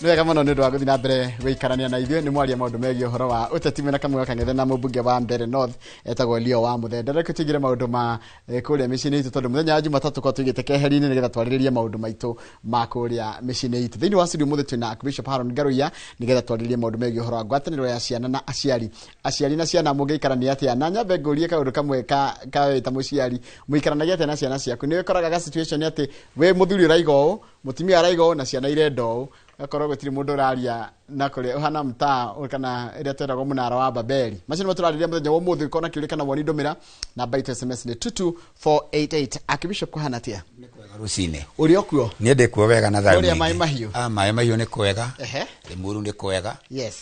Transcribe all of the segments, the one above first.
Nĩ wega mũno nĩ ũndũ wa gũthiĩ na mbere gũikarania na ithuĩ. Nĩ mwaria maũndũ megiĩ ũhoro wa ũteti mwena Kamũga Kang'ethe na mũmbunge wa Mbere North etagwo Leo wa Mũthende. Reke tũingĩre maũndũ ma kũrĩa mĩciĩ-inĩ itũ, tondũ mũthenya wa Jumatatũ kwa tũigĩte keheri-inĩ nĩgetha twarĩrĩrie maũndũ maitũ ma kũrĩa mĩciĩ-inĩ itũ. Thĩinĩ wa studio mũthĩ twĩna Archbishop Haron Ngaruiya nĩgetha twarĩrĩrie maũndũ megiĩ ũhoro wa ngwatanĩro ya ciana na aciari. Aciari na ciana mũngĩikarania atĩa? Na nyambe ngũrie kaũndũ kamwe ka we ta mũciari, mũikaranagia atĩa na ciana ciaku? Nĩ ũkoraga ga situation atĩ we mũthuri ũraiga ũũ, mũtumia araiga ũũ, na ciana irenda ũũ, gakorwo gũtirĩ mũndũ ũraria na kũrĩa ũhana mtaa kana ĩrĩa twĩragwo mũnara wa Babeli. Macio nĩmo tũrarĩrĩria mũthenya wa ũmũthĩ. Ũkorwo na kĩũria kana woni, ndũmĩra namba itũ SMS nĩ 22488. Archbishop, kũhana atĩa? Rũcinĩ. Ũrĩ o kuo? Niĩ ndĩ kuo wega na thayũ Kũrĩa mũingĩ. maĩ mahiũ? Ah, maĩ mahiũ nĩ kwega. Limuru nĩ kwega.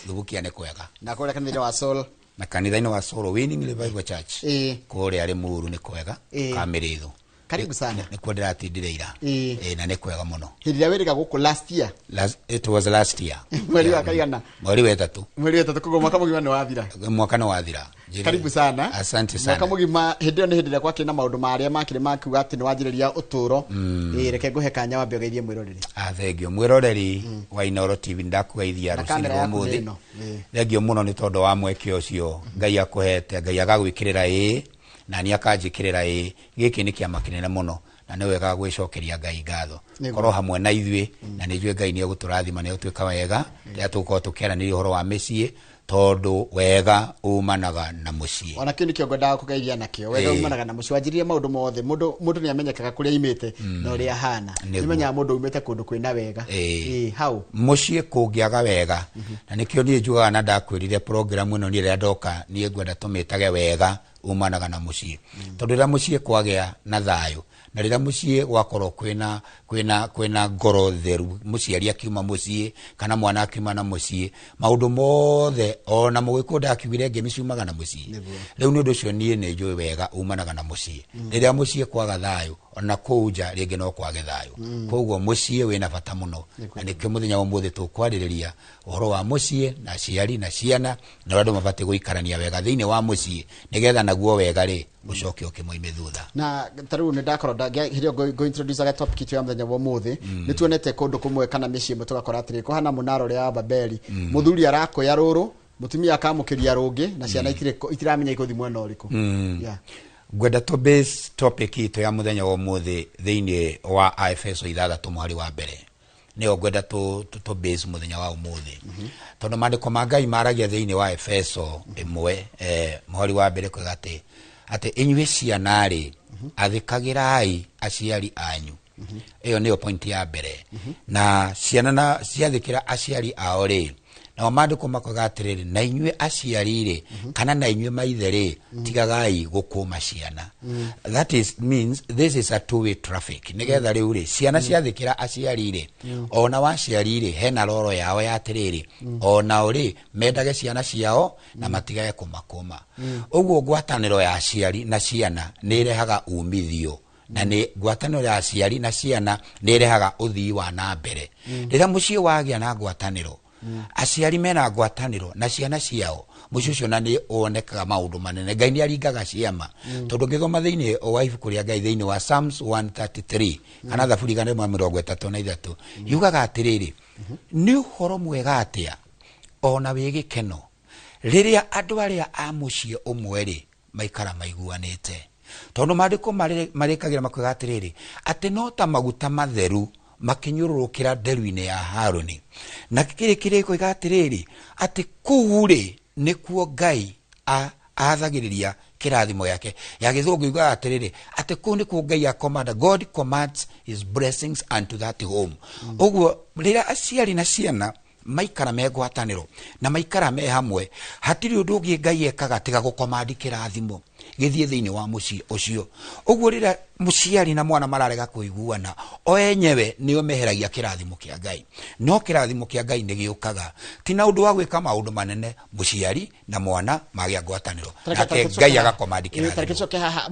Thubukia nĩ kwega. Na kũrĩa kanitha wa Soul? Na kanitha-inĩ wa Soul Winning Revival Church kũrĩa Limuru nĩ kwega. Kamĩrĩthũ. Karibu sana. Nĩkuo ndĩratindire ira. Ĩ, na nĩ kwega mũno. Hĩndĩ ĩrĩa wĩrĩga gũkũ last year? It was last year. Mweri wa kaigana? Mweri wa ĩtatũ. Mweri wa ĩtatũ, koguo mwaka mũgima nĩ wathira. Mwaka nĩ wathira. Karibu sana. Asante sana. Mwaka mũgima. Hĩndĩ ĩyo nĩ hĩndĩ ĩrĩa gwakĩrĩ na maũndũ marĩa makĩrĩ makiuga atĩ nĩ wanjĩrĩria ũtũũro. Ĩ, reke ngũhe kanya wambe ũgeithie mwĩroreri. Ah, thengio mwĩroreri wa Inooro TV, ndakũgeithia Na rũcinĩ kamera rwa yaku nĩ ũmũthĩ. ĩno. Thengio mũno nĩ tondũ wa mweke ũcio Ngai akũhete, Ngai agagwĩkĩrĩra ĩĩ na niĩ akanjĩkĩrĩra ĩĩ. Gĩkĩ nĩ kĩama kĩnene mũno na nĩ wega gwĩcokeria Ngai ngatho. Korwo hamwe na ithuĩ, na nĩ njũĩ Ngai nĩ egũtũrathima, nĩ egũtwĩka wega rĩrĩa tũgũkorwo tũkĩaranĩria ũhoro wa mĩciĩ, tondũ wega umanaga na mũciĩ. Ona kĩu nĩkĩo ngwendaga kũgeithia nakĩo. Wega umanaga na mũciĩ. Wanjĩrĩria maũndũ mothe, mũndũ nĩ amenyekaga kũrĩa aimĩte na ũrĩa ahana. Nĩ menyaga mũndũ umĩte kũndũ kwĩna wega. Ĩ, hau. Mũciĩ kũngĩaga wega, na nĩkĩo niĩ njugaga na ndakwĩrire program ĩno niĩ rĩrĩa ndoka, niĩ ngwenda tũmĩtage wega umanaga na mũciĩ, tondũ rĩrĩa mũciĩ kwagĩa na thayũ na rĩrĩa mũciĩ gwakorwo kwĩna ngoro theru, mũciari akiuma mũciĩ kana mwana akiuma na mũciĩ, maũndũ mothe, ona mũgĩkũyũ ndakiugire ngemi ciumaga na mũciĩ. Rĩu nĩ ũndũ ũcio niĩ nĩ njũĩ wega umanaga na mũciĩ. Rĩrĩa mũciĩ kwaga thayũ, ona kũu nja rĩngĩ no kwage thayũ. Koguo mũciĩ wĩna bata mũno, na nĩkĩo mũthenya wa ũmũthĩ tũkwarĩrĩria ũhoro wa mũciĩ na aciari na ciana na ũrĩa andũ mabatiĩ gũikarania wega thĩinĩ wa mũciĩ, nĩgetha naguo wega rĩ ũcoke ũkĩmoime thutha. Na ta rĩu nĩ ndakorwo hĩndĩ ĩyo ngũ-introduce topic itũ ya mũthenya wa ũmũthĩ, nĩ tuonete kũndũ kũmwe kana mĩciĩ ĩmwe tũgakora atĩrĩ, kũhana mũnara ũrĩa wa Babeli, mũthuri arakũya rũrũ, mũtumia akamũkĩria rũngĩ, na ciana itiramenya ikũthi mwena ũrĩkũ. Ngwenda tũ base topic itũ ya mũthenya wa ũmũthĩ thĩinĩ wa Aefeso 6 mũhari wa mbere. Nĩyo ngwenda tũ base mũthenya wa ũmũthĩ, tondũ maandĩko ma Ngai maragia thĩinĩ wa Efeso 1 mũhari wa mbere kuga atĩ inyuĩ ciana rĩ, athĩkagĩrai aciari anyu. Ĩyo nĩyo point ya mbere. Na ciana na ciathĩkĩra aciari ao rĩ, nao maandĩko makoiga atĩrĩrĩ, na inyuĩ aciari rĩ, kana na inyuĩ maithe rĩ, tigagai gũkũma ciana. That is means this is a two way traffic, nĩgetha rĩu rĩ, ciana ciathĩkĩra aciari rĩ, ona waciari rĩ, hena roro yao ya atĩrĩrĩ, onao rĩ, mendage ciana ciao na matigage kũmakũma. Ũguo ngwatanĩro ya aciari na ciana nĩ ĩrehaga umithio, na nĩ ngwatanĩro ya aciari na ciana nĩ ĩrehaga ũthii wa na mbere. Rĩrĩa mũciĩ wagĩa na ngwatanĩro, aciari mena ngwatanĩro na ciana ciao, mũciĩ ũcio na nĩ wonekaga maũndũ manene. Ngai nĩ aringaga ciama, tondũ ngĩthoma thĩinĩ wa ibuku rĩa Ngai thĩinĩ wa Psalms 133 kana Thaburi 133, yugaga atĩrĩrĩ, nĩ ũhoro mwega atĩa ona wĩ gĩkeno rĩrĩa andũ arĩa a mũciĩ ũmwe rĩ maikara maiguanĩte, tondũ maandĩko marĩkagĩra makoiga atĩrĩrĩ, atĩ no ta maguta matheru makĩnyũrũrũkĩra nderu-inĩ ya Harũni, na kĩrĩ kĩrĩ koiga atĩrĩrĩ, atĩ kũu rĩ nĩkuo Ngai athagĩrĩria kĩrathimo gĩake. Ya gĩthũngũ yugaga atĩrĩrĩ, atĩ kũu nĩkuo Ngai akomanda, God commands his blessings unto that home. Ũguo rĩrĩa aciari na ciana maikara me ngwatanĩro na maikara me hamwe, hatirĩ ũndũ ũngĩ Ngai ekaga tiga gũkomandi kĩrathimo gĩthiĩ thĩinĩ wa mũciĩ ũcio. Ũguo rĩrĩa mũciari na mwana mararega kũiguana, o enyewe nĩo meheragia kĩrathimo kĩa Ngai. No kĩrathimo kĩa Ngai nĩ gĩũkaga ti na ũndũ wa gwĩka maũndũ manene, mũciari na mwana magĩa ngwatanĩro, nake Ngai agakomandi Tareke kĩrathimo. Coke haha.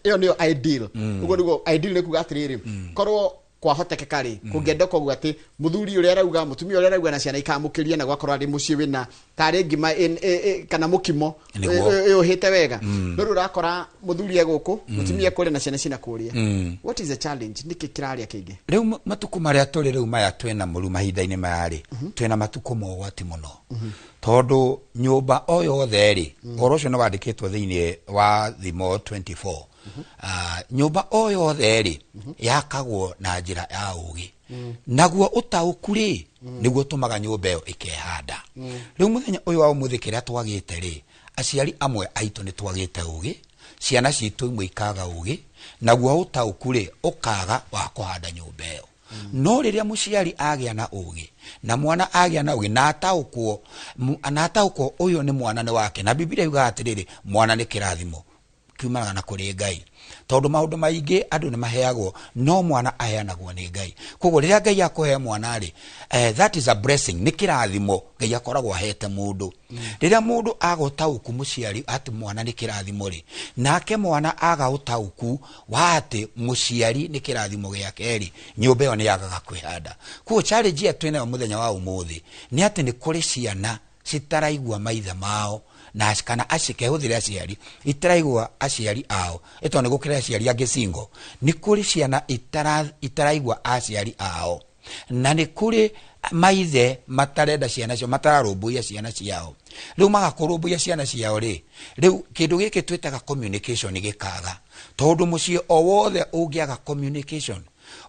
Ĩyo nĩyo ideal. Ũguo nĩguo ideal, nĩ kuga atĩrĩrĩ, korwo Kwahotekeka rĩ, kũngĩendeka ũguo atĩ mũthuri ũrĩa arauga, mũtumia ũrĩa arauga, na ciana ikamũkĩria, na gwakorwo arĩ mũciĩ wĩna tarĩ ngima kana mũkimo ĩũhĩte wega. No rĩu ũrakora mũthuri e gũkũ, mũtumia kũrĩa, na ciana cina kũrĩa. What is the challenge? Nĩkĩ kĩrarĩa kĩingĩ? Rĩu matukũ marĩa tũrĩ rĩu maya twĩna mũru mahinda-inĩ maya rĩ, twĩna matukũ ma ũgwati mũno, tondũ nyũmba o yothe rĩ, ũhoro ũcio nĩ wandĩkĩtwo thĩinĩ wa Thimo 24. Nyũmba o yothe rĩ, yakagwo na njĩra ya ũgĩ, naguo ũtaũku rĩ, nĩguo ũtũmaga nyũmba ĩyo ĩkehanda. Rĩu mũthenya ũyũ wa ũmũthĩ, kĩrĩa twagĩte rĩ, aciari amwe aitũ nĩ twagĩte ũgĩ, ciana citũ imwe ikaga ũgĩ, naguo ũtaũku rĩ, ũkaga wa kũhanda nyũmba ĩyo. No rĩrĩa mũciari agĩa na ũgĩ na mwana agĩa na ũgĩ na ataũkwo na ataũkwo ũyũ nĩ mwana nĩ wake, na Biblia yugaga atĩrĩrĩ, mwana nĩ kĩrathimo kiumanaga na kũrĩ Ngai, tondũ maũndũ maingĩ andũ nĩ maheagwo, no mwana aheanagwo nĩ Ngai. Koguo rĩrĩa Ngai akũhe mwana rĩ, that is a blessing, nĩ kĩrathimo Ngai akoragwo ahete mũndũ. Rĩrĩa mũndũ aga ũtaũku, mũciari, atĩ mwana nĩ kĩrathimo rĩ, nake mwana aga ũtaũku wa atĩ mũciari nĩ kĩrathimo gĩake rĩ, nyũmba ĩyo nĩ yagaga kwĩhanda. Koguo challenge ĩrĩa twĩnayo mũthenya wa ũmũthĩ nĩ atĩ nĩ kũrĩ ciana citaraigua maithe mao na kana cikehũthĩra aciari, itaraigua aciari ao, ĩtondũ nĩ gũkĩrĩ aciari angĩ single. Nĩ kũrĩ ciana itaraigua aciari ao, na nĩ kũrĩ maithe matarenda ciana ciao, matararũmbũiya ciana ciao. Rĩu maga kũrũmbũiya ciana ciao rĩ, rĩu kĩndũ gĩkĩ twĩtaga communication gĩkaga, tondũ mũciĩ o wothe ũngĩaga communication,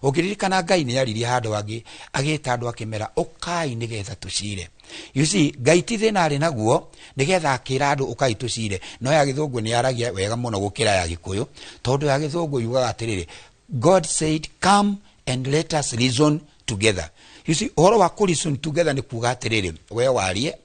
ũngĩririkana Ngai nĩ aririe handũ hangĩ agĩta andũ akĩmera, "Ũkai nĩgetha tũcire." You see, Ngai ti thĩna arĩ naguo nĩgetha akĩra andũ, "Ũkai tũcire." No ya Gĩthũngũ nĩ yaragia wega mũno gũkĩra ya Gĩkũyũ, tondũ ya Gĩthũngũ yugaga atĩrĩrĩ, "God said, 'Come and let us reason together.'" You see, ũhoro wa kũ reason together nĩ kuga atĩrĩrĩ, we warie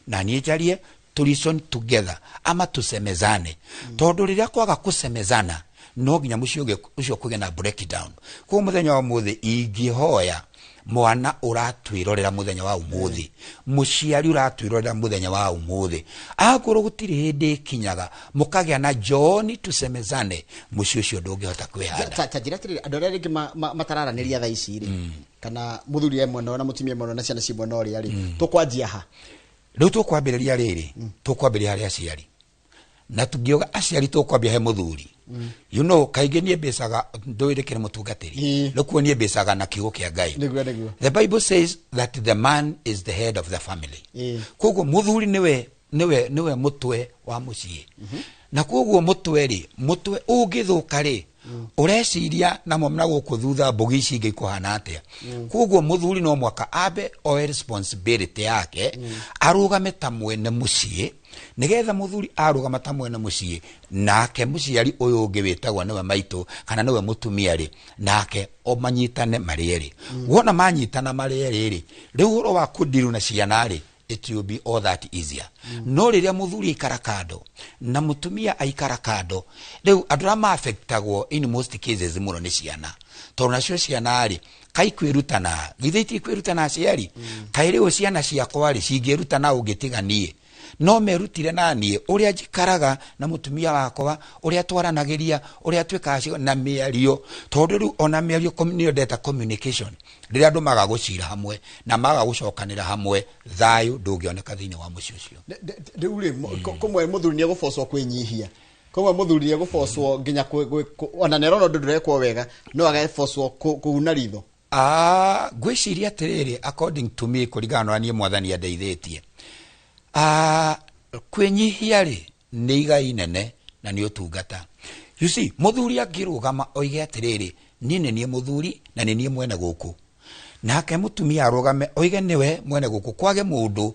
na niĩ njarie, to reason together ama tusemezane, tondũ rĩrĩa kwaga kusemezana, no nginya mũciĩ ũcio kũgĩe na breakdown. Koguo mũthenya wa ũmũthĩ ingĩhoya mwana ũratwĩrorera mũthenya wa ũmũthĩ, mũciari ũratwĩrorera mũthenya wa ũmũthĩ, akorwo gũtirĩ hĩndĩ ĩkinyaga mũkagĩa na njooni tusemezane, mũciĩ ũcio ndũngĩhota kwĩhanda. Ta njĩra atĩrĩrĩ, andũ arĩa rĩngĩ matararanĩria thaa ici rĩ, kana mũthuri e mwena ũyũ na mũtumia mwena ũyũ na ciana ci mwena ũrĩa rĩ, tũkwanjia ha? Rĩu tũkwambĩrĩria rĩrĩ, tũkwambĩrĩria harĩ aciari, na tũngĩuga aciari, tũkwambia he mũthuri. Kaingĩ niĩ mbĩcaga ndũĩ ndĩkĩrĩ mũtungatĩri. Rĩu kuo niĩ mbĩcaga na kiugo kĩa Ngai. nĩguo nĩguo The Bible says that the man is the head of the family. Koguo mũthuri nĩwe mũtwe wa mũciĩ, na koguo mũtwe rĩ, mũtwe ũngĩthũka rĩ, ũreciria namo na gũkũ thutha mbũgi ici ingĩ ikũhana atĩa? Koguo mũthuri no mwaka ambe oe responsibility yake, arũgame ta mwene mũciĩ, nĩgetha mũthuri arũgama ta mwene mũciĩ, nake mũciari ũyũ ũngĩ wĩtagwo nĩwe maitũ kana nĩwe mũtumia rĩ, nake o manyitane marĩ erĩ. Wona manyitana marĩ erĩ rĩ, rĩu ũhoro wa kũndiru na ciana rĩ, it will be all that easier. No rĩrĩa mũthuri aikara kando na mũtumia aikara kando, rĩu andũ arĩa maaffectagwo in most cases mũno nĩ ciana, tondũ nacio ciana rĩ, kaikwĩruta githĩ itikwĩruta na aciari? Kaĩ rĩu ciana ciakwa rĩ, cingĩruta na ũngĩtiga niĩ? No merutire na niĩ ũrĩa njikaraga na mũtumia wakwa, ũrĩa twaranagĩria, ũrĩa twĩkaga na mĩario, tondũ rĩu ona mĩario nĩyo ndeta communication. Rĩrĩa andũ maga gũcira hamwe na maga gũcokanĩra hamwe, thayũ ndũngĩoneka thĩinĩ wa mũciĩ ũcio. Rĩu rĩ, kũmwe mũthuri nĩ egũbocwo kwĩnyihia, kũmwe mũthuri nĩ egũbocwo nginya ona nĩ arona ũndũ ndũrekwo wega, no agebocwo kũuna ritho. Ah, ngwĩciria atĩrĩrĩ, according to me, kũringana na niĩ Mwathani andeithĩtie, kwĩnyihia rĩ, nĩ igai inene na nĩ ũtungata. You see, mũthuri angĩrũgama oige atĩrĩrĩ, "Niĩ nĩ niĩ mũthuri na nĩ niĩ mwene gũkũ," nake mũtumia arũgame oige nĩwe mwene gũkũ, kwage mũndũ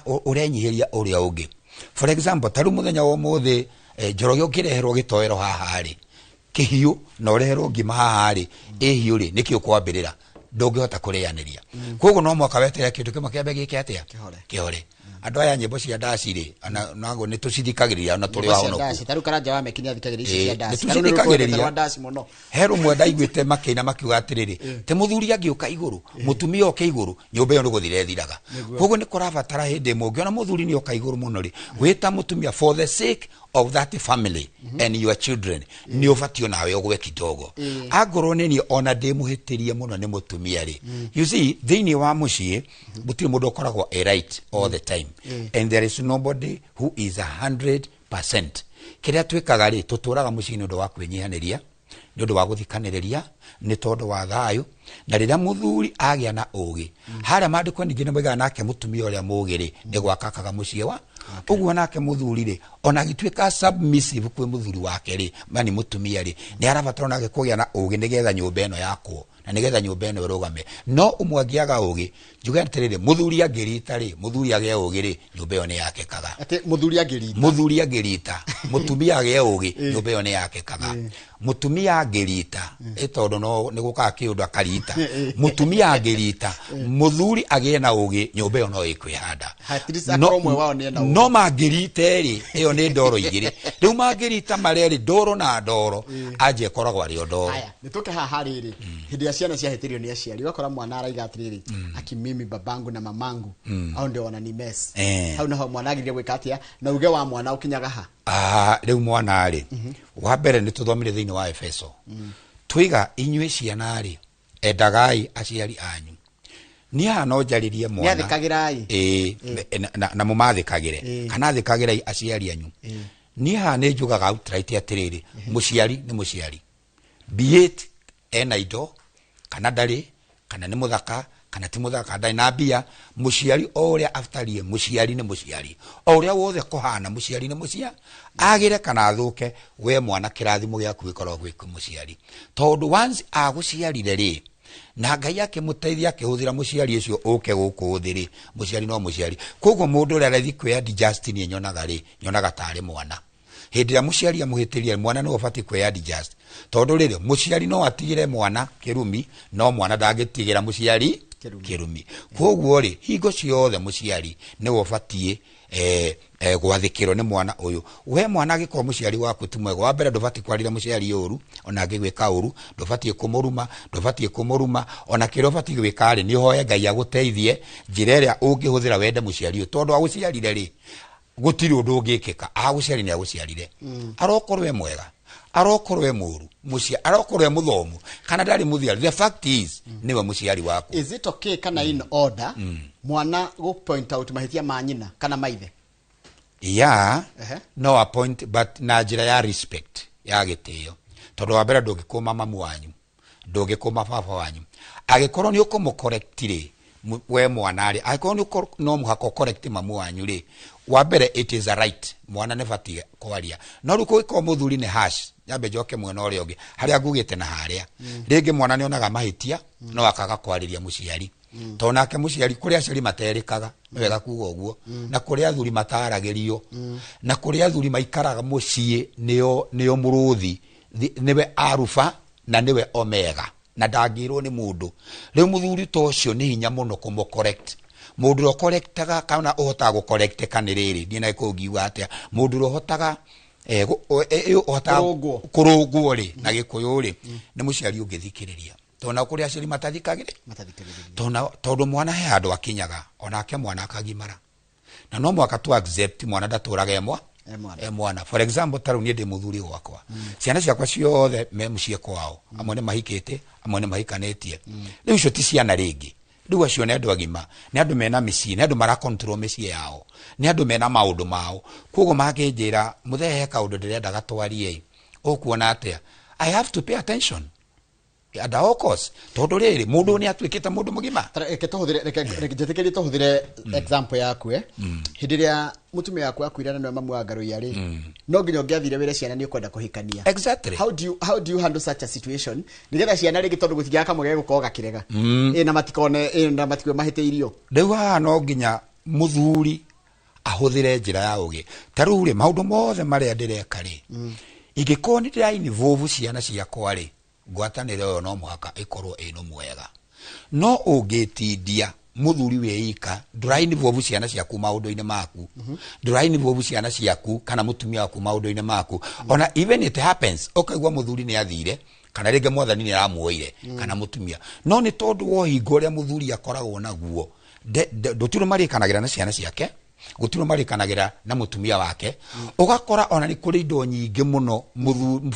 ũrenyihĩria ũrĩa ũngĩ. For example, ta rĩu mũthenya wa ũmũthĩ, Njoroge, ũngĩreherwo gĩtoero haha rĩ, kĩhiũ, na ũreherwo ngima haha rĩ, ĩhiũ rĩ, nĩkĩ ũkwambĩrĩra? Ndũngĩhota kũrĩanĩria. Koguo no mwaka weterere kĩndũ kĩmwe kĩambe gĩke atĩa? Kĩhore. Kĩhore. Andũ aya nyĩmbo cia ndaci rĩ, ona nago nĩ tũcithikagĩrĩria ona tũrĩ Nyĩmbo cia ahonoku. ndaci, ta rĩu Karanja wa Meki nĩ athikagĩrĩria ici cia nĩ ndaci. Ta rĩu nĩ tũcithikagĩrĩria. rwĩmbo rwa ndaci mũno. He rũmwe ndaiguĩte makĩina makiuga atĩrĩrĩ, te mũthuri angĩũka igũrũ, mũtumia oke igũrũ, nyũmba ĩyo nĩ gũthira ĩthiraga. Koguo nĩ kũrabatara hĩndĩ ĩmwe ũngĩona mũthuri nĩ oka igũrũ mũno rĩ, wĩta mũtumia for the sake of that family and your children, nĩ ũbatiĩ onawe ũgwe kidogo. Angorwo nĩ niĩ ona ndĩ mũhĩtĩrie mũno nĩ mũtumia rĩ, you see, thĩinĩ wa mũciĩ gũtirĩ mũndũ ũkoragwo a right all the time, and there is nobody who is 100%. Kĩrĩa twĩkaga rĩ, tũtũraga mũciĩ nĩ ũndũ wa kwĩnyihanĩria, nĩ ũndũ wa gũthikanĩrĩria, nĩ tondũ wa thayũ. Na rĩrĩa mũthuri agĩa na ũgĩ harĩa, maandĩko ningĩ nĩ moigaga nake mũtumia ũrĩa mũgĩ rĩ, nĩ gwakakaga mũciĩ wa ũguo. Nake mũthuri rĩ, ona agĩtuĩka submissive kwĩ mũthuri wake rĩ, mani mũtumia rĩ, nĩ arabatara onake kũgĩa na ũgĩ nĩgetha nyũmba ĩno yakwo na nĩgetha nyũmba ĩno ĩrũgame. No ũmwe angĩaga ũgĩ, njuge atĩrĩrĩ, mũthuri angĩrita rĩ, mũthuri agĩe ũgĩ rĩ, nyũmba ĩyo nĩ yakĩkaga. Atĩ mũthuri angĩrita? Mũthuri angĩrita, mũtumia agĩe ũgĩ, nyũmba ĩyo nĩ yakĩkaga. Mũtumia angĩrita ĩ, tondũ no nĩ gũkaga kĩũndũ akarita, mũtumia angĩrita, mũthuri agĩe na ũgĩ, nyũmba ĩyo no ĩkwĩhanda. At least akorwo ũmwe wao nĩ ena ũgĩ. No mangĩrita rĩ, ĩyo nĩ ndoro igĩrĩ. Rĩu mangĩrita marerĩ ndoro na ndoro, anja ĩkoragwo arĩ o ndoro. Haya, nĩ tũke haha rĩrĩ, hĩndĩ ĩrĩa ciana ciahĩtĩrio nĩ aciari, ũgakora mwana araiga atĩrĩrĩ, "Aki mimi babangu na mamangu au ndio wanani mess." Hau naho mwana agĩrĩire gwĩka atĩa, na uge wa mwana ũkinyaga ha? Ah, rĩu mwana rĩ, wa mbere nĩ tũthomire thĩinĩ wa Efeso, twiga inyuĩ ciana rĩ, endagai aciari anyu. Niĩ haha no njarĩrie nĩ mwana. Athĩkagĩrai. Ĩĩ, na mũmathĩkagĩre kana athĩkagĩrai aciari anyu. Niĩ haha nĩ njugaga outright atĩrĩrĩ, mũciari nĩ mũciari, be it ena indo kana ndarĩ, kana nĩ mũthaka kana ti mũthaka, kana ndarĩ na mbia, mũciari o ũrĩa abatarie, mũciari nĩ mũciari. O ũrĩa wothe kũhana, mũciari nĩ mũcia, agĩre kana athũke, we mwana kĩrathimo gĩaku gĩkoragwo gwĩ kwĩ mũciari, tondũ once agũciarire rĩ, na Ngai akĩmũteithia akĩhũthĩra mũciari ũcio ũke gũkũ thĩ rĩ, mũciari no mũciari. Koguo mũndũ ũrĩa arathi kwĩ adjust, niĩ nyonaga rĩ, nyonaga tarĩ mwana. Hĩndĩ ĩrĩa mũciari amũhĩtĩria, mwana nĩwe ũbatiĩ kwĩ adjust, tondũ rĩrĩ, mũciari no atigĩre mwana kĩrumi, no mwana ndangĩtigĩra mũciari kĩrumi. Kĩrumi. Koguo rĩ, hingo ciothe mũciari nĩwe ũbatiĩ gwathĩkĩrwo nĩ mwana ũyũ. We mwana, angĩkorwo mũciari waku ti mwega, wa mbere ndũbatiĩ kwarĩra mũciari ũru. Ona angĩgwĩka ũru, ndũbatiĩ kũmũruma, ndũbatiĩ kũmũruma. Ona kĩrĩa ũbatiĩ gwĩka rĩ, nĩ ũhoe Ngai agũteithie njĩra ĩrĩa ũngĩhũthĩra wende mũciari ũyũ, tondũ agũciarire rĩ, gũtirĩ ũndũ ũngĩkĩka. Agũciari nĩ agũciarire, arokorwo e mwega, arokorwo e mũru, mũcia arokorwo e mũthomu kana ndarĩ mũthiari, the fact is nĩwe mũciari waku. Is it okay kana in order mwana go point out mahĩtia ma nyina kana maithe? Yeah. Ehe. No a point, but na njĩra ya respect, ya gĩtĩo, tondũ wa mbere ndũngĩkũma mamu wanyu, ndũngĩkũma baba wanyu. Angĩkorwo nĩ ũkũmũ-correct rĩ, we mwana rĩ, angĩkorwo nĩ no mũhaka ũcorrect mamu wanyu rĩ, wa mbere it is a right, mwana nĩ batiĩ kwaria. No rĩu kũngĩkorwo mũthuri nĩ harsh, nyambe njoke mwena ũrĩa ũngĩ harĩa ngugĩte na harĩa rĩngĩ mwana nĩ onaga mahĩtia no akaga kwarĩria mũciari, tondũ nake mũciari, kũrĩ aciari materĩkaga, nĩ wega kuga ũguo, na kũrĩ athuri mataragĩrio, na kũrĩ athuri maikaraga mũciĩ nĩo mũrũthi, nĩwe aruba na nĩwe omega na ndangĩrwo nĩ mũndũ. Rĩu mũthuri ta ũcio nĩ hinya mũno kũmũ correct. Mũndũ ũrĩa ũkorektaga kana ũhotaga gũkorekteka nĩ rĩrĩ, niĩ na gĩkũyũ ngiuga atĩa, mũndũ ũrĩa ũhotaga ũhotaga kũrũngwo. Kũrũngwo rĩ, na gĩkũyũ rĩ, nĩ mũciari ũngĩthikĩrĩria, tondũ na kũrĩ aciari matathikagĩrĩ Matathikagĩrĩria. Tondũ mwana he handũ akinyaga onake mwana akagimara, na no mwaka tu accept mwana ndatũraga emwa E mwana. E mwana. For example, ta rĩu niĩ ndĩ mũthuri gwakwa, ciana ciakwa ciothe me mũciĩ kwao, amwe nĩ mahikĩte, amwe nĩ mahikanĩtie. Rĩu icio ti ciana rĩngĩ, rĩu acio nĩ andũ agima, nĩ andũ mena mĩciĩ, nĩ andũ mara control mĩciĩ yao, nĩ andũ mena maũndũ mao. Koguo mangĩnjĩra, "Mũthee, he kaũndũ ndĩrenda gatwarie, ũkuona atĩa?" I have to pay attention at all costs, tondũ rĩrĩ, mũndũ nĩ atuĩkĩte mũndũ mũgima. Reke tũhũthĩre, reke njĩtĩkĩrie tũhũthĩre example yaku. Hĩndĩ ĩrĩa mũtumia waku akuire na nĩwe mamu wa Ngaruiya rĩ, no nginya ũngĩathire wĩre ciana nĩ ũkwenda kũhikania. Exactly. How do you handle such a situation nĩgetha ciana rĩngĩ, tondũ gũtingĩaga kamwe gegũkorwo gakĩrega ĩ, na matikone ĩ, na matikue mahĩtĩirio? Rĩu haha no nginya mũthuri ahũthĩre njĩra ya ũgĩ. Ta rĩu rĩ, maũndũ mothe marĩa ndĩreka rĩ, ingĩkorwo nĩ ndĩra involve ciana ciakwa rĩ, ngwatanĩro ĩyo no mũhaka ĩkorwo ĩno mwega. No ũngĩtindia mũthuri wĩ ndũra involve ciana ciaku maũndũ-inĩ maku, ndũra involve ciana ciaku kana mũtumia waku maũndũ-inĩ maku, ona even it happens ũkaigua mũthuri nĩ athire, kana rĩngĩ mwathani nĩ aramuoire kana mũtumia, no nĩ tondũ wa ũhingo ũrĩa mũthuri akoragwo naguo, ndũtirĩ marĩkanagĩra na ciana ciake. Gũtirĩ marĩkanagĩra na mũtumia wake. Ũgakora ona nĩ kũrĩ indo nyingĩ mũno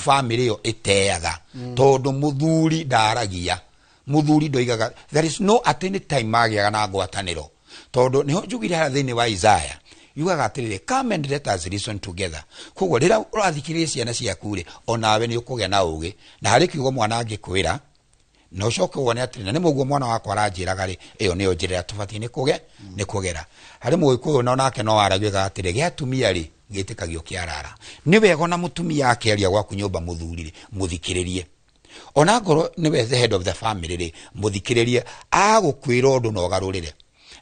bamĩrĩ ĩyo ĩteaga, tondũ mũthuri ndaragia, mũthuri ndoigaga. There is no at any time magĩaga na ngwatanĩro, tondũ nĩho njugire harĩa thĩinĩ wa Isaiah yugaga atĩrĩrĩ, "Come and let us reason together." Koguo rĩrĩa ũrathikĩrĩria ciana ciaku rĩ, onawe nĩ ũkũgĩa na ũgĩ, na harĩ kiugo mwana angĩkwĩra na ũcoke wone atĩrĩ, na nĩ mũguo mwana wakwa aranjĩraga rĩ, ĩyo nĩyo njĩra ĩrĩa tũbatiĩ nĩ kũgera. Harĩ mũgĩkũyũ no nake no aragia atĩrĩ, gĩa atumia rĩ, gĩtĩkagio kĩarara. Nĩ wega ona mũtumia akĩaria gwaku nyũmba, mũthuri rĩ, mũthikĩrĩrie. Ona ngorwo nĩwe the head of the family rĩ, mũthikĩrĩrie. Agũkwĩra ũndũ na ũgarũrĩre.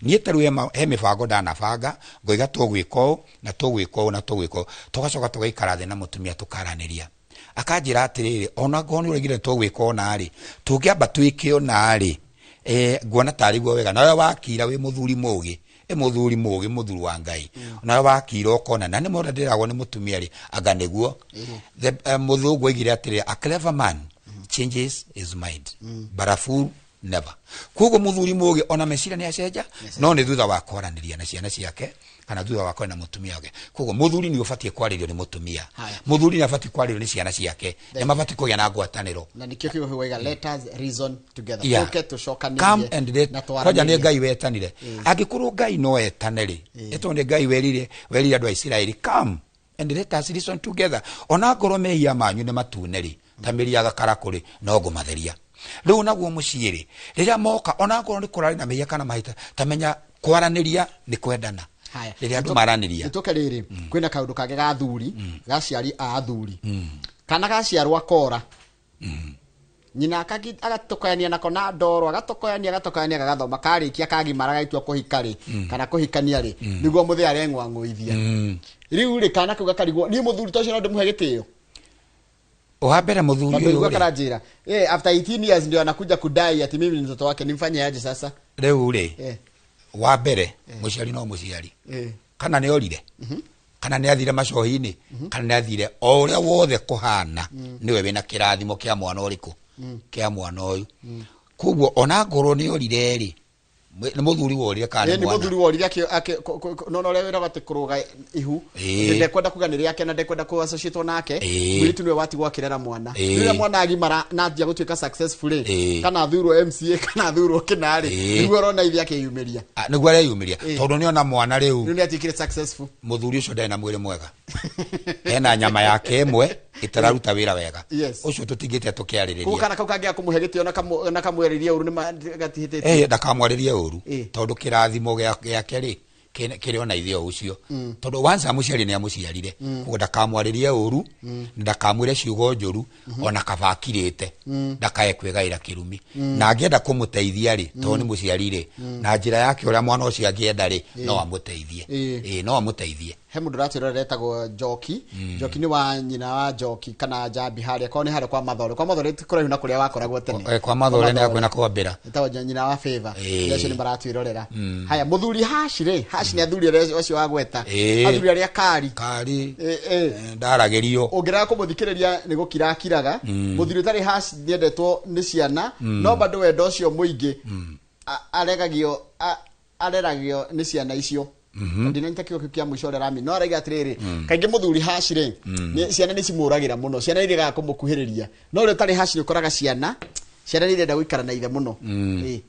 Niĩ ta rĩu he mĩbango ndanabanga, ngoiga tũgwĩka ũũ na tũgwĩka ũũ na tũgwĩka ũũ, tũgacoka tũgaikara thĩ na mũtumia tũkaranĩria. Akanjĩra atĩrĩrĩ, ona ngorwo nĩ ũraigire tũgwĩka ũna rĩ, tũngĩamba twĩke ũna rĩ, nguona tarĩ guo wega. Nawe wakira wĩ mũthuri mũgĩ, ĩ mũthuri mũgĩ, mũthuri wa Ngai, nawe wakira ũkona na nĩ mũrĩa ndĩragwo nĩ mũtumia rĩ, anga nĩguo. Mũthũngũ oigire atĩrĩ, "A clever man changes his mind, but a fool never." Koguo mũthuri mũgĩ ona meciria nĩ acenja, no nĩ thutha wa kwaranĩria na ciana ciake kana thutha wa kwaria na mũtumia wake. Koguo mũthuri nĩ ũbatiĩ kwarĩrio nĩ mũtumia. Haya. Mũthuri nĩ abatiĩ kwarĩrio nĩ ciana ciake, nĩ mabatiĩ kũgĩa na ngwatanĩro. Na nikio kiugo waiga, "Let us reason together." Yeah. Tũke tũcokanĩrie Come and let na kwanja nĩ twaranĩrie. Ngai wetanire. Angĩkorwo Ngai no etane rĩ, ĩtondũ nĩ Ngai werire andũ a Isiraeli, "Come and let us reason together." Ona ngorwo mehia manyu nĩ matune rĩ, ta mĩri ya gakarakũ rĩ, no ngũmatheria. Rĩu naguo mũciĩ rĩ, rĩrĩa moka, ona ngorwo nĩ kũrarĩ na mehia kana mahĩta, tamenya kwaranĩria nĩ kwendana. Haya. Rĩrĩa andũ maranĩria. Nĩtũke rĩrĩ, kwĩna kaũndũ kangĩ ga athuri, ga aciari a athuri. Kana gaciarwo akora nyina agatokoyania nako na ndoro, agatokoyania, agatokoyania, gagathoma, karĩkia, kagimara, gaitua kũhika rĩ kana kũhikania rĩ, nĩguo mũthĩ areng'wang'ũithia. Rĩu rĩ, kana kau gakarigwo, niĩ mũthuri ta ũcio no ndĩmũhe gĩtĩo? Wa mbere mũthuri Tondũ ũyũ nĩguo rĩ, karanjĩra, after 18 years ndio anakuja kudai ati mimi ni mtoto wake, nimfanye aje sasa? Rĩu rĩ, wa mbere mũciari no mũciari. Kana nĩ orire, kana nĩ athire macohi-inĩ, kana nĩ athire o ũrĩa wothe kũhana, nĩwe wĩna kĩrathimo kĩa mwana ũrĩkũ, kĩa mwana ũyũ. Koguo ona ngorwo nĩ orire rĩ, nĩ mũthuri worire kana Ĩ, nĩ nĩ mwana? Mũthuri worire no no ũrĩa wĩraga atĩ kũrũga ihu. Ndekwenda kuga nĩ rĩake na ndekwenda kũ associate nake. Mũirĩtu nĩwe watigwo akĩrera mwana. Rĩrĩa mwana agimara na anjia gũtuĩka successful rĩ, kana athurwo MCA kana athurwo kĩna rĩ, nĩguo ũrona ithe akĩyumĩria. Ah, nĩguo areyumĩria, tondũ nĩona mwana rĩu. Rĩu nĩ atuĩkire successful. Mũthuri ũcio ndarĩ na mwĩrĩ mwega, hena nyama yake ĩmwe ĩtararuta wĩra wega. Ũcio tũtingĩte Koguo tũkĩarĩrĩria. Kana kau kangĩaga kũmũhe gĩtĩo na kamwarĩria ũru nĩ gatihĩtĩtie. Ndakamwarĩrie ũru, tondũ kĩrathimo gĩake rĩ, kĩrĩ ona ithe o ũcio, tondũ once amũciari nĩ amũciarire. Koguo ndakamwarĩrie ũru na ndakamwĩre ciugo njũru, ona kaba akirĩte, ndakae kwĩgaĩra kĩrumi. Na angĩenda kũmũteithia rĩ, tondũ nĩ mũciari rĩ, na njĩra yake ũrĩa mwana ũcio angĩenda rĩ, no amũteithie. Ĩĩ, no amũteithie. He mũndũ ũratwĩrorera etagwo Njoki. Njoki nĩ wa nyina wa Njoki kana Njambi harĩa korwo nĩ harĩa kwa Mathore, kwa Mathore ti kũraihu na kũrĩa wakoragwo tene. Kwa Mathore nĩ hakuhĩ na kwambĩra. Etagwo nyina wa Favor. Acio nĩ maratwĩrorera. Haya, mũthuri Hashi rĩ, Hashi nĩ athuri arĩa acio wagweta, athuri arĩa kari. Kari. Ĩ. Ndaragĩrio. Ũngĩrega kũmũthikĩrĩria nĩ gũkira akiraga. Mũthuri ũtarĩ haci nĩendetwo nĩ ciana, no bado wendo ũcio mũingĩ aregagio, areragio nĩ ciana icio. Ndinanyita kiugo kĩu kĩa mũico ũrĩa arami, no araiga atĩrĩrĩ, kaingĩ mũthuri haci rĩ, ciana nĩ cimũragĩra mũno, ciana nĩ iregaga kũmũkuhĩrĩria, no ũrĩa ũtarĩ haci nĩ ũkoraga ciana nĩ irenda gũikara na ithe mũno. Ĩ.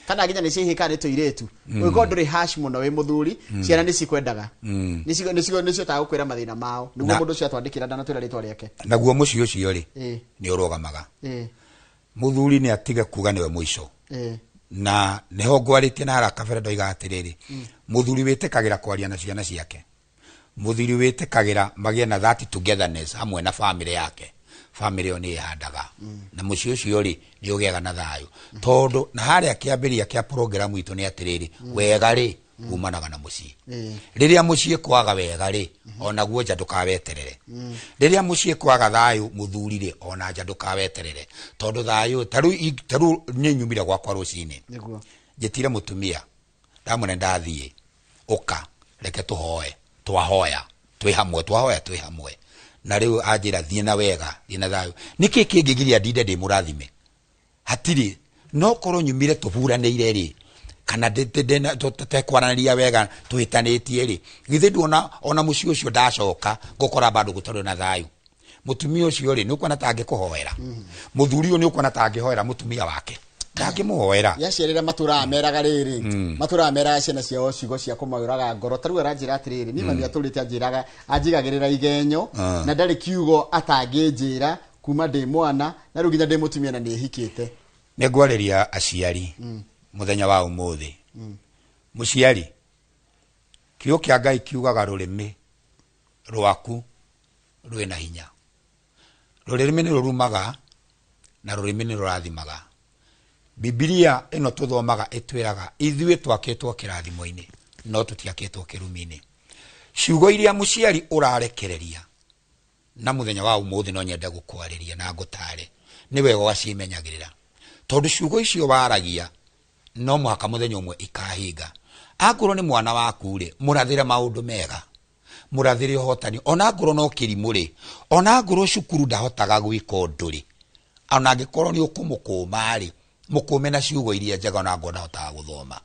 Kana nginya nĩ ciĩhĩ kana nĩ tũirĩtu, ũngĩkorwo ndũrĩ haci mũno wĩ mũthuri, ciana nĩ cikwendaga, nĩcio gũkwĩra mathĩna mao nĩguo. Mũndũ ũcio atwandĩkĩra, ndanatwĩra rĩtwa rĩake. Naguo mũciĩ ũcio rĩ, nĩ ũrũgamaga. Mũthuri nĩ atige kuga nĩwe mũico. Na nĩho ngwarĩtie na harĩa kabere ndoiga atĩrĩrĩ, mũthuri wĩtĩkagĩra kwaria na ciana ciake, mũthuri wĩtĩkagĩra magĩe na that togetherness hamwe na family yake, family ĩyo nĩ ĩhandaga na mũciĩ ũcio rĩ, nĩ ũgĩaga na thayũ. Tondũ na harĩa kĩambĩrĩria kĩa program itũ nĩ atĩrĩrĩ, wega rĩ, umanaga na mũciĩ. Rĩrĩa mũciĩ kwaga wega rĩ, onaguo nja ndũkaweterere. Rĩrĩa mũciĩ kwaga thayũ, mũthuri rĩ, ona nja ndũkaweterere, tondũ thayũ tarĩu nĩ nyumire gwakwa rũcinĩ, njĩtire mũtumia, ndamwĩra ndathiĩ, ũka reke tũhoe. Twahoya twĩ hamwe, twahoya twĩ hamwe, na rĩu anjĩra thiĩ na wega, thiĩ na thayũ. Nĩkĩ kĩngĩgiria ndinde ndĩ mũrathime? Hatirĩ. No korwo nyumire tũburanĩire rĩ, Kana tũtekwaranĩria wega tũhĩtanĩtie rĩ, githĩ nduona ona mũciĩ ũcio ndacoka ngũkora bado gũtarĩ na thayũ. Mũtumia ũcio rĩ, nĩ ũkuona ta angĩkũhoera? Mũthuri ũyũ nĩ ũkuona ta angĩhoera mũtumia wake? Ndangĩmũhoera. Ya ciarĩra matũraga meraga rĩrĩ, matũraga meraga ciana ciao ciugo cia kũmayũraga ngoro. Ta rĩu aranjĩra atĩrĩrĩ, niĩ mami atũrĩte anjĩraga, anjigagĩrĩra igenyo na ndarĩ kiugo atangĩnjĩra kuma ndĩ mwana na rĩu nginya ndĩ mũtumia na nĩ hikĩte. Nĩ ngwarĩria aciari mũthenya wa ũmũthĩ. Mũciari, kiugo kĩa Ngai kiugaga rũrĩmĩ rwaku rwĩna hinya. Rũrĩmĩ nĩ rũrumaga na rũrĩmĩ nĩ rũrathimaga. Bibilia ĩno tũthomaga ĩtwĩraga ithuĩ twakĩtwo kĩrathimo-inĩ no tũtiakĩtwo kĩrumi-inĩ. Ciugo iria mũciari ũrarekereria na mũthenya wa ũmũthĩ no nyende gũkwarĩria na ngũtare, nĩ wega ũgacimenyagĩrĩra, tondũ ciugo icio waragia no mũhaka mũthenya ũmwe ikahinga. Angorwo nĩ mwana waku rĩ, mũrathĩre maũndũ mega, mũrathĩre ũhotani. Ona angorwo no kĩrimũ rĩ, ona angorwo cukuru ndahotaga gwĩka ũndũ rĩ, ona angĩkorwo nĩ ũkũmũkũma rĩ, mũkũme na ciugo iria njega, ona angorwo ndahotaga gũthoma.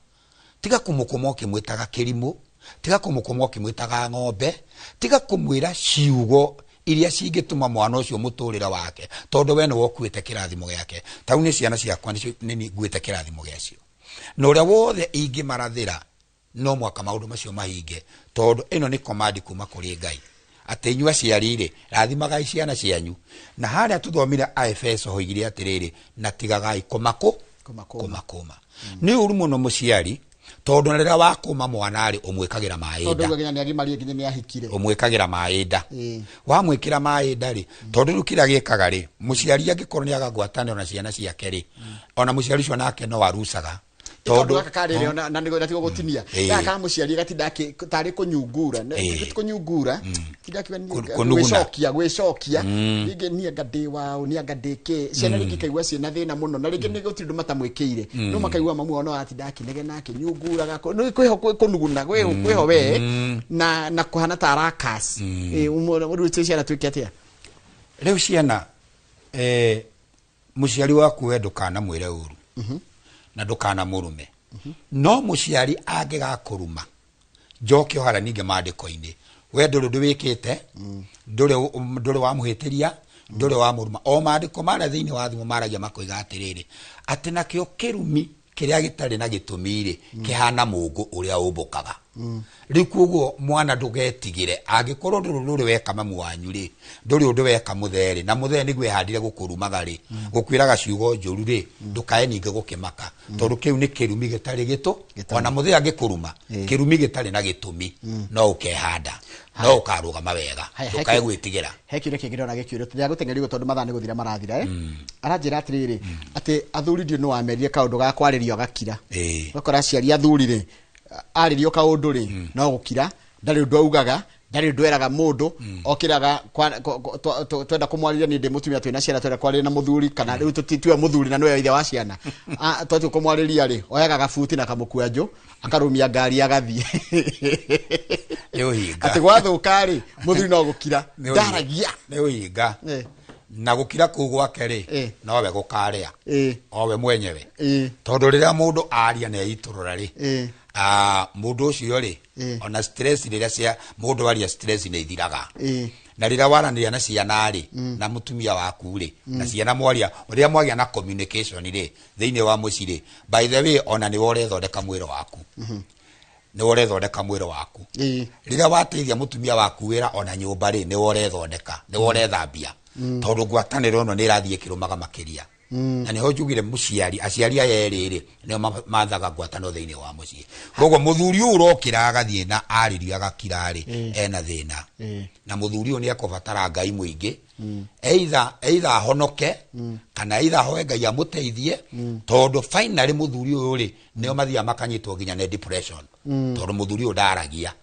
Tiga kũmũkũma ũkĩmwĩtaga kĩrimũ, tiga kũmũkũma ũkĩmwĩtaga ng'ombe, tiga kũmwĩra ciugo iria cingĩtũma mwana ũcio mũtũrĩre wake, tondũ we nĩwe ũkuĩte kĩrathimo gĩake. Ta rĩu nĩ ciana ciakwa nĩcio nĩ nguĩte kĩrathimo gĩacio, na ũrĩa wothe ingĩmarathĩra no mwaka maũndũ macio mahinge, tondũ ĩno nĩ command kuma kũrĩ Ngai atĩ inyuĩ aciari rĩ, rathimagai ciana cianyu. Na harĩa tũthomire Aefeso hoigire atĩrĩrĩ, na tigagai kũmakũ Kũmakũma. Kũmakũma nĩ ũru mũno mũciari, tondũ na rĩrĩa wakũma mwana rĩ, ũmwĩkagĩra maĩ tondũ nda. Auga nginya nĩ agimarie, nginya nĩ ahikire. Ũmwĩkagĩra maĩ nda. Wamwĩkĩra maĩ nda rĩ, tondũ rĩu kĩrĩa gĩkaga rĩ, mũciari angĩkorwo nĩ aga ngwatanĩro na ciana ciake rĩ, ona mũciari ũcio nake no arucaga. Tondũ gaka karĩrĩ ona na nĩgo natigo gũtinia gaka ka mũciari gatinda tarĩ kũnyungura. Ti kũnyungura, tinda akiuga Kũnuguna. Gwĩcokia rĩngĩ niĩ anga ndĩ waũ, niĩ anga ndĩ kĩ. Ciana rĩngĩ ikaigua ciĩna thĩna mũno, na rĩngĩ nĩ gũtirĩ ũndũ matamwĩkĩire, no makaigua mamu wao no aratinda akĩnegena akĩnyunguraga, nĩ kwĩho kũnuguna kwĩho we na kũhana ta arakas. Rĩu ciana twĩke atĩa? Rĩu ciana, mũciari waku we ndũkanamwĩre ũru na ndũkanamũrume, no mũciari angĩgakũruma, njoke o harĩa ningĩ maandĩko-inĩ, we ndũrĩ ũndũ wĩkĩte, ndũrĩ wamũhĩtĩria, ndũrĩ wamũruma. O maandĩko marĩa thĩinĩ wa thimũ maragia makoiga atĩrĩrĩ, atĩ nakĩo kĩrumi kĩrĩa gĩtarĩ na gĩtũmi rĩ, kĩhana mũngũ ũrĩa ũmbũkaga. Rĩu koguo mwana ndũgetigĩre, angĩkorwo ndũrĩ ũndũ weka mamu wanyu rĩ, ndũrĩ ũndũ weka mũthee rĩ, na mũthee nĩguo ehandire gũkũrumaga rĩ, gũkwĩraga ciugo njũru rĩ, ndũkae ningĩ gũkĩmaka, tondũ kĩu nĩ kĩrumi gĩtarĩ gĩtũ. Ona mũthee angĩkũruma, kĩrumi gĩtarĩ na gĩtũmi no ũkehanda, no ũkarũgama wega. Haya, ndũkae gwĩtigĩra. He kĩũria kĩngĩ ndĩrona gĩkĩũrio, tũrĩa gũteng'eria ũguo tondũ mathaa nĩ gũthira marathira, eh? Aranjĩra atĩrĩrĩ, atĩ athuri ndiũ nĩ wamerire kaũndũ ga kwarĩrio agakira. Ũgakora aciari athuri rĩ, arĩrio kaũndũ rĩ, no gũkira, ndarĩ ũndũ augaga, ndarĩ ũndũ eraga mũndũ. Okĩraga twenda kũmwarĩria, niĩ ndĩ mũtumia twĩna ciana, twenda kwarĩria na mũthuri, kana rĩu tiwe mũthuri na nĩwe ithe wa ciana. Ah, twatua kũmwarĩria rĩ, oyaga gabuti na kamũkwanjũ, akarũmia ngari agathiĩ. Nĩ ũhinga. Atĩ gwathũka rĩ, mũthuri no gũkira. Nĩ ũhinga. Ndaragia. Nĩ ũhinga. Na gũkira kũu gwake rĩ, nowe gũkarĩa, owe mwenyewe, tondũ rĩrĩa mũndũ aria na eitũrũra rĩ, mũndũ ũcio rĩ, ona stress rĩrĩa cia mũndũ aria, stress nĩ ithiraga. Na rĩrĩa waranĩria na ciana rĩ, na mũtumia waku rĩ, na ciana mwaria, rĩrĩa mwagĩa na communication rĩ thĩinĩ wa mũciĩ rĩ, by the way, ona nĩwe ũrethondeka mwĩrĩ waku, nĩwe ũrethondeka mwĩrĩ waku. Rĩrĩa wateithia mũtumia waku wĩra ona nyũmba rĩ, nĩwe ũrethondeka, nĩwe ũrethambia, tondũ ngwatanĩro ĩno nĩ ĩrathiĩ ĩkĩrũmaga makĩria. Na nĩho njugire mũciari, aciari aya erĩ rĩ, nĩo mathaga ngwatanĩro thĩinĩ wa mũciĩ. Koguo mũthuri ũyũ ũrokĩra agathiĩ na arĩrio agakira rĩ, ena thĩna. Na mũthuri ũyũ nĩ ekũbatara Ngai mũingĩ, either ahonoke kana either ahoe Ngai amũteithie, tondũ finally mũthuri ũyũ rĩ, nĩo mathiaga makanyitwo nginya nĩ depression, tondũ mũthuri ũyũ ndaragia.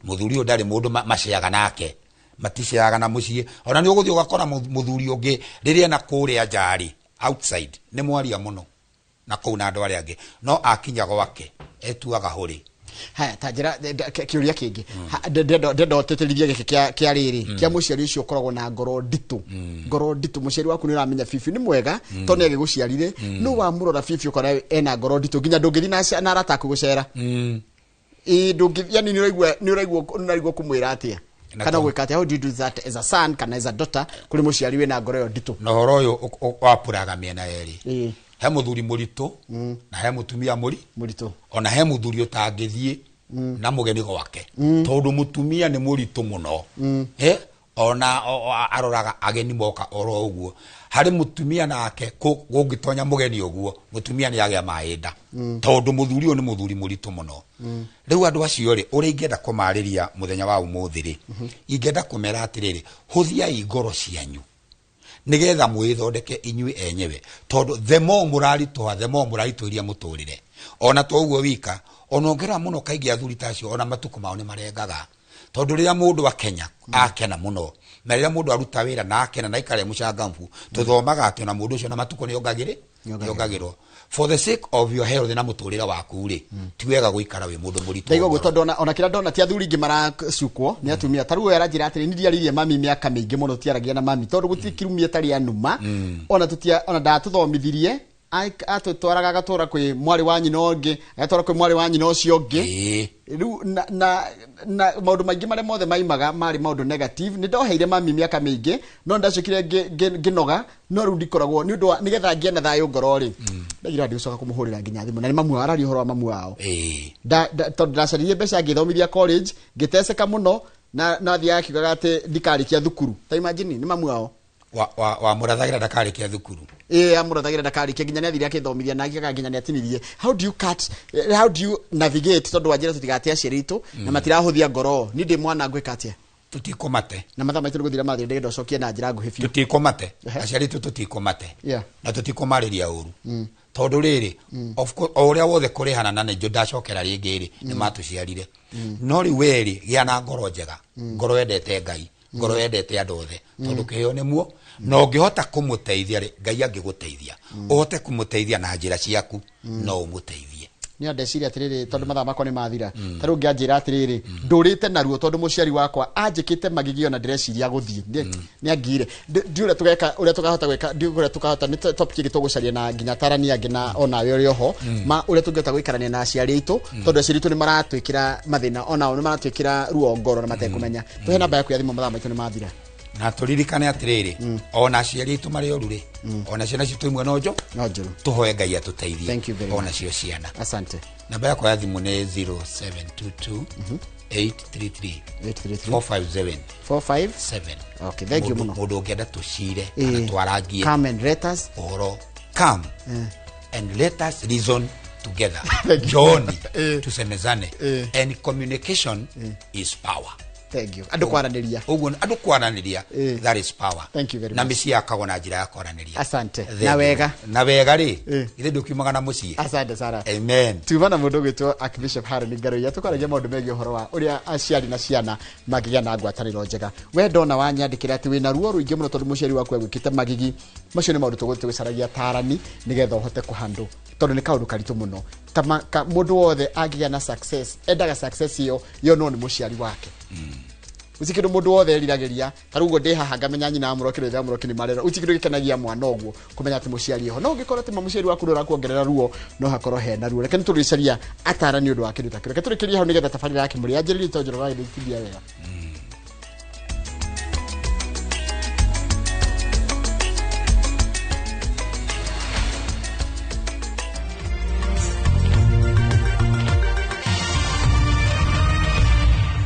Mũthuri ũyũ ndarĩ mũndũ maceaga nake, maticeaga na mũciĩ. Ona nĩ ũgũthiĩ ũgakora mũthuri ũngĩ rĩrĩa ena kũrĩa nja rĩ, outside, nĩ mwaria mũno na kũu na andũ arĩa angĩ, no akinya gwake etuaga hũrĩ. Haya, ta njĩra kĩũria kĩngĩ. Ndenda ũtĩtĩrithie gĩkĩ kĩa rĩrĩ kĩa mũciari ũcio ũkoragwo na ngoro nditũ. Ngoro nditũ, mũciari waku nĩ ũramenya bibi nĩ mwega tondũ nĩ agĩgũciarire, no wamũrora bibi ũkora ena ngoro nditũ nginya ndũngĩthiĩ na arata aku gũcera. Ĩ ndũngĩ, yani nĩ ũraigua kũmwĩra atĩa kana gwĩka atĩa? How do you do that as a son kana as a daughter kũrĩ mũciari wĩna ngoro ĩyo nditũ? Na ũhoro ũyũ wapũraga mĩena yerĩ. He mũthuri mũritũ na he mũtumia mũri mũritũ. Ona he mũthuri ũtangĩthiĩ na mũgeni gwake tondũ mũtumia nĩ mũritũ mũno. Ona aroraga ageni moka oro ũguo. Harĩ mũtumia nake gũngĩtonya mũgeni ũguo, mũtumia nĩ agĩa maĩ nda tondũ mũthuri ũyũ nĩ mũthuri mũritũ mũno. Rĩu andũ acio rĩ, ũrĩa ingĩenda kũmarĩria mũthenya wa ũmũthĩ rĩ, ingĩenda kũmera atĩrĩrĩ, hũthiai ngoro cianyu nigetha mwĩthondeke inyuĩ enyewe, tondũ the more mũraritũha, the more mũraritũhĩria mũtũrĩre. Ona to ũguo wika, ona ũngĩrora mũno kaingĩ athuri ta acio, ona matukũ mao nĩ marengaga, tondũ rĩrĩa mũndũ akenya akena mũno na rĩrĩa mũndũ aruta wĩra na akena na aikare mũcangamfu, tũthomaga atĩ ona mũndũ ũcio na matukũ nĩ ongagĩrĩ nĩongagĩrwo. For the sake of your health na mũtũrĩre waku rĩ, ti wega gũikara wĩ mũndũ mũritũ Ndaigua ũguo ngoro. Tondũ ona kĩrĩa ndona ti athuri ingĩ maracukwo nĩ atumia. Ta rĩu ũyũ aranjĩra atĩrĩ, niĩ ndiarĩirie mami mĩaka mĩingĩ mũno, tũtiaragia na mami tondũ gũtirĩ kirumia ĩtarĩ anuma, ona tũtia ona ndatũthomithirie. Atũtwaraga agatwara kwĩ mwarĩ wa nyina ũngĩ, agatwara kwĩ mwarĩ wa nyina ũcio ũngĩ. Rĩu na maũndũ maingĩ marĩa mothe maimaga marĩ maũndũ negative. Nĩ ndoheire mami mĩaka mĩingĩ, no ndacokire ngĩnoga, no rĩu ndikoragwo nĩ ũndũ wa nĩgetha ngĩe na thayũ ngoro rĩ, ndagira ndigũcoka kũmũhũrĩra nginya thimũ. Na nĩ mamu araria ũhoro wa mamu wao. Tondũ ndacaririe mbeca ngĩthomithia college, ngĩteceka mũno, na thiaga akiugaga atĩ ndikarĩkia thukuru. Ta imagine, nĩ mamu wao. Wa mũrathagĩra ndakarĩkia thukuru. Ĩ, amũrathagĩra ndakarĩkia, nginya nĩ athire akĩthomithia na akiugaga nginya nĩ atinirie. How do you cut, how do you navigate, tondũ wanjĩra tũtigate aciari aitũ na matirahũthia ngoro? Niĩ ndĩ mwana, ngwĩka atĩa? Tũtikũmate. Na mathaa maitũ nĩ gũthira mathira, ndĩrenda ũcokie na njĩra nguhĩ biũ. Tũtikũmate. Aciari aitũ tũtikũmate na tũtikũmarĩria ũru, tondũ rĩrĩ, of course, o ũrĩa wothe kũrĩhana na nĩnjũ ndacokera rĩngĩ rĩ, nĩ matũciarire. No rĩu werĩ, gĩa na ngoro njega, ngoro yendete Ngai, ngoro yendete andũ othe, tondũ kĩheo nĩ muo. Na ũngĩhota kũmũteithia rĩ, Ngai angĩgũteithia ũhote kũmũteithia na njĩra ciaku, no ũmũteithie. Nĩ ndeciria atĩrĩrĩ, tondũ mathaa makwa nĩ mathira, ta rĩu ngĩanjĩra atĩrĩrĩ, ndũrĩte naruo tondũ mũciari wakwa anjĩkĩte magigi, ona ndĩreciria gũthiĩ nĩ angire. Ndiũ ũrĩa tũgeka, ũrĩa tũkahota gwĩka, ndiũ ũrĩa tũkahota. Nĩ topic ĩngĩ tũgũcaria na nginya atarani angĩ na onawe ũrĩ oho ma ũrĩa tũngĩhota gũikarania na aciari aitũ, tondũ aciari aitũ nĩ maratwĩkĩra mathĩna, onao nĩ maratwĩkĩra ruo ngoro na matekũmenya. Tũhe namba yaku ya thimũ, mathaa maitũ nĩ mathira. Na tũririkane atĩrĩrĩ, ona aciari aitũ marĩ oru rĩ, ona ciana citũ imwe no njo no njũru. Tũhoe Ngai atũteithie. Thank you very ona cio ciana. Asante. Namba yakwa ya thimũ nĩ 0722 833 833 457. 45 7. Okay, thank you mũno. Mũndũ ũngĩenda tũcire kana twarangie Come and rate us. Ũhoro, come and let us reason together. Thank you. Njooni tusemezane, and communication is power. Thank you. Andũ kwaranĩria. Ũguo andũ kwaranĩria, that is power. Thank you very Na much. mĩciĩ yakagwo na njĩra ya kwaranĩria. Asante. Thank Na you. wega. Na wega rĩ, ithe ndũkiumaga na mũciĩ. Asante sana. Amen. Tuma na mũndũ ũgwĩtwo Archbishop Haron Ngaruiya, tũkwaragia maũndũ megiĩ ũhoro wa ũrĩa aciari na ciana mangĩgĩa na ngwatanĩro njega. We ndona wanyandĩkĩra atĩ wĩna ruo rũingĩ mũno tondũ mũciari waku agwĩkĩte magigi. Macio nĩ maũndũ tũgũthiĩ tũgĩcaragia tarani nĩgetha ũhote kũhandũ, tondũ nĩ kaũndũ karitũ mũno. Ta mũndũ wothe angĩgĩa na success, endaga success ĩyo yonwo nĩ mũciari wake. Uci kindu mundu wothe eriragĩria. Ta rĩu ũguo ndĩ haha ngamenya nyina wa Mũroki na ithe wa Mũroki nĩ marera. Uci kindu gĩkenagia mwana ũguo kũmenya atĩ mũciari eho. No ũngĩkorwo atĩ mũciari waku ndũrakuongerera ruo, no hakorwo hena ruo. Reke nĩtũrĩcaria atarani ũndũ wa kĩndũ ta kĩu. Reke tũrĩkĩrie hau nĩgetha tabarĩra ya Kĩmũrĩ yanjĩrĩrie, tondũ Njoroge agĩtithia wega.